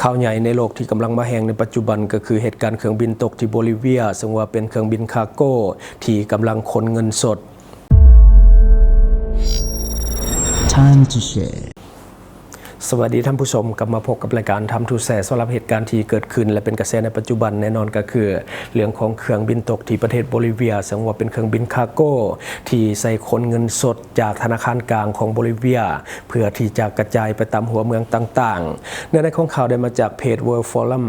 ຂ່າວໃຫຍ່ໃນໂລກທີ່ກຳລັງມາແຮງໃນປັດຈຸບັນ ກໍຄືເຫດການເຄື່ອງບິນຕົກທີ່ໂບລີເວຍ ເຊິ່ງວ່າເປັນເຄື່ອງບິນຄາໂກທີ່ກຳລັງຂົນເງິນສົດ. Time to share. ສະຫວັດດີທ່ານຜູ້ຊົມ, ກັບມາພົບກັບລາຍການ Time to Share ສຳລັບເຫດການທີ່ເກີດຂຶ້ນ ແລະ ເປັນກະແສໃນປັດຈຸບັນ. ແນ່ນອນກໍຄືເລື່ອງຂອງເຄື່ອງບິນຕົກທີ່ປະເທດໂບລີເວຍ, ເຊິ່ງວ່າເປັນເຄື່ອງບິນຄາໂກທີ່ໃສ່ຂົນເງິນສົດຈາກທະນາຄານກາງຂອງໂບລີເວຍ ເພື່ອທີ່ຈະກະຈາຍໄປຕາມຫົວເມືອງຕ່າງໆ. ເນື້ອໃນຂອງຂ່າວໄດ້ມາຈາກເພຈ World Forum.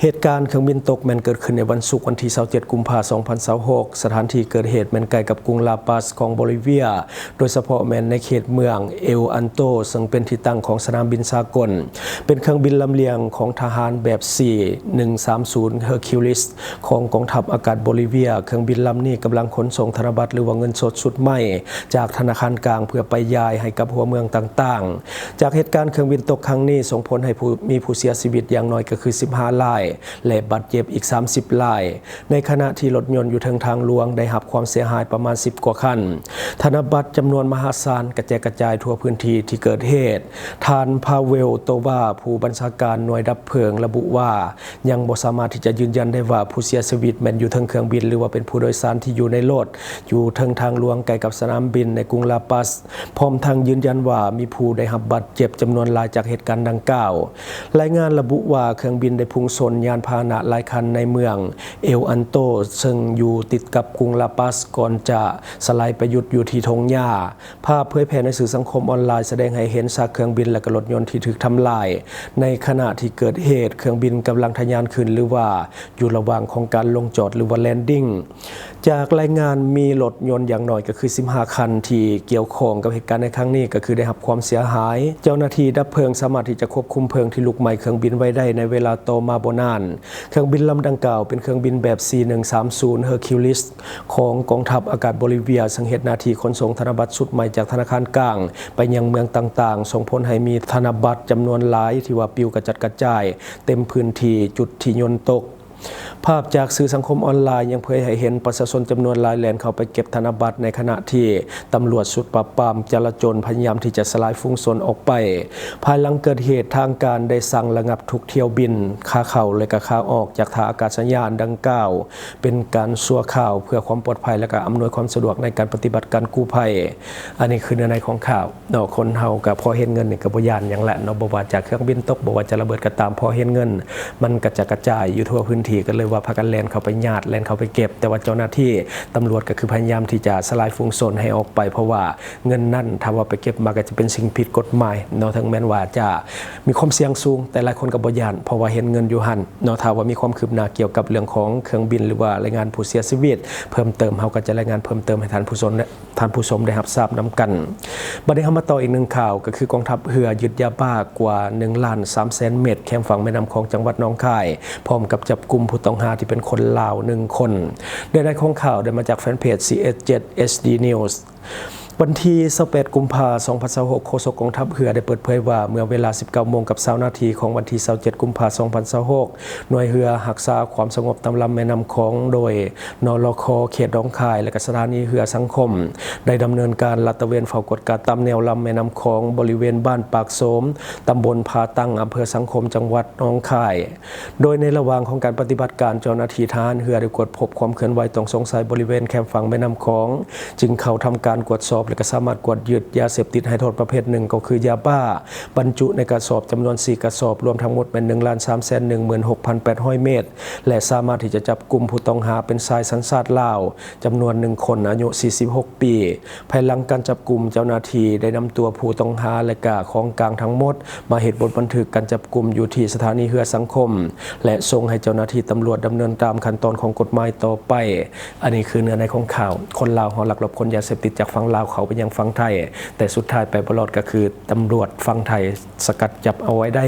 ເຫດການເຄື່ອງບິນຕົກແມ່ນເກີດຂຶ້ນໃນວັນສຸກ ວັນທີຊາວເຈັດ ກຸມພາ ສອງພັນຊາວຫົກ. ສະຖານທີ່ເກີດເຫດແມ່ນໃກ້ກັບກຸງລາປັສຂອງໂບລີເວຍ, ໂດຍສະເພາະແມ່ນໃນເຂດເມືອງເອລອັນໂຕ ເຊິ່ງເປັນທີ່ຕັ້ງຂອງສະໜາມບິນສາກົນ. ເປັນເຄື່ອງບິນລຳລຽງຂອງທະຫານແບບ ຊີ ໜຶ່ງສາມສູນ ເຮີຄິວລິສ ຂອງກອງທັບອາກາດໂບລີເວຍ. ເຄື່ອງບິນລຳນີ້ກຳລັງຂົນສົ່ງທະນະບັດ ຫຼືວ່າເງິນສົດຊຸດໃໝ່ຈາກທະນາຄານກາງ ເພື່ອໄປຢາຍໃຫ້ກັບຫົວເມືອງຕ່າງໆ. ຈາກເຫດການເຄື່ອງບິນຕົກຄັ້ງນີ້ ສົ່ງຜົນໃຫ້ຜູ້ ມີຜູ້ເສຍຊີວິດຢ່າງໜ້ອຍກໍຄືສິບຫ້າລາຍ ແລະ ບາດເຈັບອີກສາມສິບລາຍ, ໃນຂະນະທີ່ລົດຍົນຢູ່ເທິງທາງຫຼວງໄດ້ຮັບຄວາມເສຍຫາຍປະມານສິບກວ່າຄັນ. ທະນະບັດຈຳນວນມະຫາສານກະແຈກກະຈາຍທົ່ວພື້ນທີ່ທີ່ເກີດເຫດ. ທ່ານ ພາເວລ ໂຕວາ ຜູ້ບັນຊາການໜ່ວຍດັບເພີງ ລະບຸວ່າ ຍັງບໍ່ສາມາດທີ່ຈະຢືນຢັນໄດ້ວ່າຜູ້ເສຍຊີວິດແມ່ນຢູ່ເທິງເຄື່ອງບິນ ຫຼືວ່າເປັນຜູ້ໂດຍສານທີ່ຢູ່ໃນລົດ ຢູ່ເທິງທາງຫຼວງໃກ້ກັບສະໜາມບິນໃນກຸງລາປັສ, ພ້ອມທັງຢືນຢັນວ່າມີຜູ້ໄດ້ຮັບບາດເຈັບຈຳນວນຫຼາຍຈາກເຫດການດັ່ງກ່າວ. ລາຍງານລະບຸວ່າເຄື່ອງບິນໄດ້ພຸ່ງຊົນຍານພາຫະນະຫຼາຍຄັນໃນເມືອງເອລອັນໂຕ ເຊິ່ງຢູ່ຕິດກັບກຸງລາປັສ ກ່ອນຈະສະໄລໄປຢຸດຢູ່ທີ່ທົ່ງຫຍ້າ. ພາບເຜີຍແຜ່ໃນສື່ສັງຄົມອອນລາຍສະແດງໃຫ້ເຫັນຊາກເຄື່ອງບິນ ແລະ ກໍລົດຍົນທີ່ຖືກທຳລາຍ. ໃນຂະນະທີ່ເກີດເຫດ, ເຄື່ອງບິນກຳລັງທະຍານຂຶ້ນ ຫຼືວ່າຢູ່ລະຫວ່າງຂອງການລົງຈອດ ຫຼືວ່າແລນດິ້ງ. ຈາກລາຍງານ, ມີລົດຍົນຢ່າງໜ້ອຍກໍຄືສິບຫ້າຄັນທີ່ກ່ຽວຂ້ອງກັບເຫດການໃນຄັ້ງນີ້ ກໍຄືໄດ້ຮັບຄວາມເສຍຫາຍ. ເຈົ້າໜ້າທີ່ດັບເພີງສາມາດທີ່ຈະຄວບຄຸມເພີງທີ່ລຸກໄໝ້ເຄື່ອງບິນໄວ້ໄດ້ໃນເວລາຕໍ່ມາບໍ່ນານ. ເຄື່ອງບິນລຳດັ່ງກ່າວເປັນເຄື່ອງບິນແບບ ຊີ ໜຶ່ງສາມສູນ ເຮີຄິວລິສ ຂອງກອງທັບອາກາດໂບລີເວຍ, ເຊິ່ງເຮັດໜ້າທີ່ຂົນສົ່ງທະນະບັດຊຸດໃໝ່ຈາກທະນາຄານກາງໄປຍັງເມືອງຕ່າງໆ, ສົ່ງຜົນໃຫ້ມີທະນະບັດຈຳນວນຫຼາຍທີ່ວ່າປິວກະຈັດກະຈາຍເຕັມພື້ນທີ່ຈຸດທີ່ຍົນຕົກ. ພາບຈາກສື່ສັງຄົມອອນລາຍຍັງເຜີຍໃຫ້ເຫັນປະຊາຊົນຈຳນວນຫຼາຍແລ່ນເຂົ້າໄປເກັບທະນະບັດ, ໃນຂະນະທີ່ຕຳຫຼວດຊຸດປາບປາມຈະລາຈົນພະຍາຍາມທີ່ຈະສະລາຍຝູງຊົນອອກໄປ. ພາຍຫຼັງເກີດເຫດ, ທາງການໄດ້ສັ່ງລະງັບທຸກຖ້ຽວບິນຂາເຂົ້າ ແລະ ກະຂາອອກຈາກທ່າອາກາດສະຍານດັ່ງກ່າວ ເປັນການຊົ່ວຄາວເພື່ອຄວາມປອດໄພ ແລະ ກະອຳນວຍຄວາມສະດວກໃນການປະຕິບັດການກູ້ໄພ. ອັນນີ້ຄືເນື້ອໃນຂອງຂ່າວເນາະ. ຄົນເຮົາກະພໍເຫັນເງິນນີ້ກະບໍ່ຢ້ານຫຍັງແຫຼະເນາະ, ບໍ່ວ່າຈະເຄື່ອງບິນຕົກ, ບໍ່ວ່າຈະລະເບີດກໍຕາມ, ພໍເຫັນເງິນມັນກະຈະກະຈາຍຢູ່ທົ່ວພື້ນທີ່, ກໍເລີຍວ່າພາກັນແລ່ນເຂົ້າໄປຍາດ, ແລ່ນເຂົ້າໄປເກັບ. ແຕ່ວ່າເຈົ້າໜ້າທີ່ຕຳຫຼວດກໍຄືພະຍາຍາມທີ່ຈະສະລາຍຝູງຊົນໃຫ້ອອກໄປ, ເພາະວ່າເງິນນັ້ນຖ້າວ່າໄປເກັບມາກໍຈະເປັນສິ່ງຜິດກົດໝາຍເນາະ. ເຖິງແມ່ນວ່າຈະມີຄວາມສ່ຽງສູງ, ແຕ່ຫຼາຍຄົນກໍບໍ່ຢ້ານ ເພາະວ່າເຫັນເງິນຢູ່ຫັ້ນເນາະ. ຖ້າວ່າມີຄວາມຄືບໜ້າກ່ຽວກັບເລື່ອງຂອງເຄື່ອງບິນ ຫຼືວ່າລາຍງານຜູ້ເສຍຊີວິດເພີ່ມເຕີມ, ເຮົາກໍຈະລາຍງານເພີ່ມເຕີມໃຫ້ທ່ານຜູ້ຊົມ ທ່ານຜູ້ຊົມໄດ້ຮັບຊາບນຳກັນ. ບັດນີ້ເຮົາມາຕໍ່ອີກໜຶ່ງຂ່າວ, ກໍຄືກອງທັບເຮືອຍຶດຢາບ້າກວ່າໜຶ່ງລ້ານສາມແສນເມັດ ແຄມຝັ່ງແມ່ນ້ຳຂອງ ຈັງຫວັດໜອງຄາຍ, ພ້ອມກັບຈັບກຸມຜູ້ຕ້ອງຫາທີ່ເປັນຄົນລາວໜຶ່ງຄົນ. ເນື້ອໃນຂອງຂ່າວໄດ້ມາຈາກແຟນເພຈ ຊີເອັດເຈັດ ເອັດດີ ນິວສ໌. ວັນທີຊາວແປດ ກຸມພາ ສອງພັນຊາວຫົກ, ໂຄສົກກອງທັບເຮືອໄດ້ເປີດເຜີຍວ່າ ເມື່ອເວລາສິບເກົ້າໂມງກັບຊາວນາທີຂອງວັນທີຊາວເຈັດ ກຸມພາ ສອງພັນຊາວຫົກ, ໜ່ວຍເຮືອຮັກສາຄວາມສະຫງົບຕາມລຳແມ່ນ້ຳຂອງ ໂດຍ ນລຂ ເຂດໜອງຄາຍ ແລະ ກະສະຖານີເຮືອສັງຄົມ ໄດ້ດຳເນີນການລາດຕະເວນເຝົ້າກວດກາຕາມແນວລຳແມ່ນ້ຳຂອງ ບໍລິເວນບ້ານປາກໂສມ, ຕຳບົນຜາຕັ້ງ, ອຳເພີສັງຄົມ, ຈັງຫວັດໜອງຄາຍ. ໂດຍໃນລະຫວ່າງຂອງການປະຕິບັດການ, ເຈົ້າໜ້າທີ່ທະຫານເຮືອໄດ້ກວດພົບຄວາມເຄື່ອນໄຫວຕ້ອງສົງໄສບໍລິເວນແຄມຝັ່ງແມ່ນ້ຳຂອງ, ຈຶ່ງເຂົ້າທຳການກວດສອບ ແລະ ກໍສາມາດກວດຍຶດຢາເສບຕິດໃຫ້ໂທດປະເພດໜຶ່ງ ກໍຄືຢາບ້າ ບັນຈຸໃນກະສອບຈຳນວນສີ່ກະສອບ, ລວມທັງໝົດແມ່ນໜຶ່ງລ້ານສາມແສນໜຶ່ງໝື່ນຫົກພັນແປດຮ້ອຍເມັດ ແລະ ສາມາດທີ່ຈະຈັບກຸມຜູ້ຕ້ອງຫາເປັນຊາຍສັນຊາດລາວ ຈຳນວນໜຶ່ງຄົນ ອາຍຸສີ່ສິບຫົກປີ. ພາຍຫຼັງການຈັບກຸມ, ເຈົ້າໜ້າທີ່ໄດ້ນຳຕົວຜູ້ຕ້ອງຫາ ແລະ ກະຂອງກາງທັງໝົດ ມາເຮັດບົດບັນທຶກການຈັບກຸມຢູ່ທີ່ສະຖານີເຮືອສັງຄົມ ແລະ ສົ່ງໃຫ້ເຈົ້າໜ້າທີ່ຕຳຫຼວດດຳເນີນຕາມຂັ້ນຕອນຂອງກົດໝາຍຕໍ່ໄປ. ອັນນີ້ຄືເນື້ອໃນຂອງຂ່າວ, ຄົນລາວເຮົາລັກລອບຂົນຢາເສບຕິດຈາກຝັ່ງລາວເຂົ້າໄປຍັງຝັ່ງໄທ, ແຕ່ສຸດທ້າຍໄປບໍ່ລອດ ກໍຄືຕຳຫຼວດຝັ່ງໄທສະກັດຈັບເອົາໄວ້ໄດ້.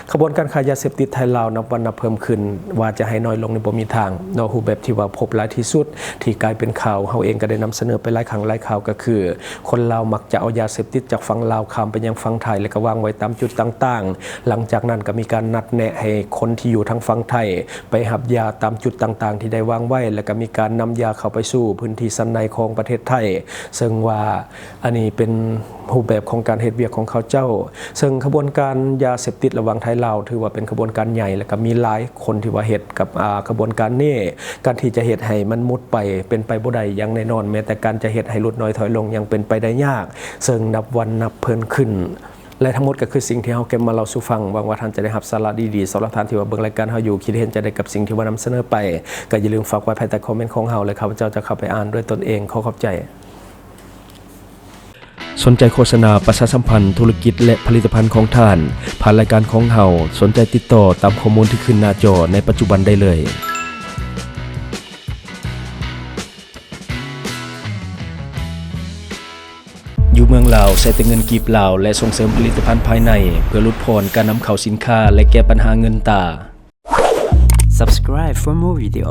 ຂະບວນການຄ້າຢາເສບຕິດໄທລາວນັບວັນນັບເພີ່ມຂຶ້ນ, ວ່າຈະໃຫ້ນ້ອຍລົງນີ້ບໍ່ມີທາງເນາະ. ຮູບແບບທີ່ວ່າພົບຫຼາຍທີ່ສຸດ ທີ່ກາຍເປັນຂ່າວ, ເຮົາເອງກໍໄດ້ນຳສະເໜີໄປຫຼາຍຄັ້ງຫຼາຍຄາວ, ກໍຄືຄົນລາວມັກຈະເອົາຢາເສບຕິດຈາກຝັ່ງລາວຂ້າມໄປຍັງຝັ່ງໄທ ແລ້ວກໍວາງໄວ້ຕາມຈຸດຕ່າງໆ. ຫຼັງຈາກນັ້ນກໍມີການນັດແນະໃຫ້ຄົນທີ່ຢູ່ທາງຝັ່ງໄທໄປຮັບຢາຕາມຈຸດຕ່າງໆທີ່ໄດ້ວາງໄວ້, ແລ້ວກໍມີການນຳຢາເຂົ້າໄປສູ່ພື້ນທີ່ຊັ້ນໃນຂອງປະເທດໄທ, ເຊິ່ງວ່າ ອັນນີ້ເປັນຮູບແບບຂອງການເຮັດວຽກຂອງເຂົາເຈົ້າ ເຊິ່ງຂະບວນການຢາເສບຕິດລະຫວ່າງໄທລາວ ຖືວ່າເປັນຂະບວນການໃຫຍ່ ແລະ ກໍມີຫຼາຍຄົນທີ່ວ່າເຮັດກັບ ອາ ຂະບວນການນີ້. ການທີ່ຈະເຮັດໃຫ້ມັນໝົດໄປເປັນໄປບໍ່ໄດ້ຢ່າງແນ່ນອນ, ແມ້ແຕ່ການຈະເຮັດໃຫ້ຫຼຸດນ້ອຍຖອຍລົງຍັງເປັນໄປໄດ້ຍາກ, ເຊິ່ງນັບວັນນັບເພີ່ມຂຶ້ນ. ແລະ ທັງໝົດກໍຄືສິ່ງທີ່ເຮົາເກັບມາເລົ່າສູ່ຟັງ. ຫວັງວ່າທ່ານຈະໄດ້ຮັບສາລະດີໆ. ສຳລັບທ່ານທີ່ວ່າເບິ່ງລາຍການເຮົາຢູ່ ຄິດເຫັນຈັ່ງໃດກັບສິ່ງທີ່ວ່ານຳສະເໜີໄປ ກໍຢ່າລືມຝາກໄວ້ພາຍໃຕ້ຄອມເມັນຂອງເຮົາ ແລະ ຂ້າພະເຈົ້າຈະເຂົ້າໄປອ່ານດ້ວຍຕົນເອງ. ຂໍຂອບໃຈ. ສົນໃຈໂຄສະນາປະຊາສຳພັນທຸລະກິດ ແລະ ຜະລິດຕະພັນຂອງທ່ານ ຜ່ານລາຍການຂອງເຮົາ, ສົນໃຈຕິດຕໍ່ຕາມຂໍ້ມູນທີ່ຂຶ້ນໜ້າຈໍໃນປັດຈຸບັນໄດ້ເລີຍ. ຢູ່ເມືອງລາວ ໃຊ້ແຕ່ເງິນກີບລາວ ແລະ ສົ່ງເສີມຜະລິດຕະພັນພາຍໃນ ເພື່ອຫຼຸດຜ່ອນການນຳເຂົ້າສິນຄ້າ ແລະ ແກ້ບັນຫາເງິນຕາ. Subscribe for more video.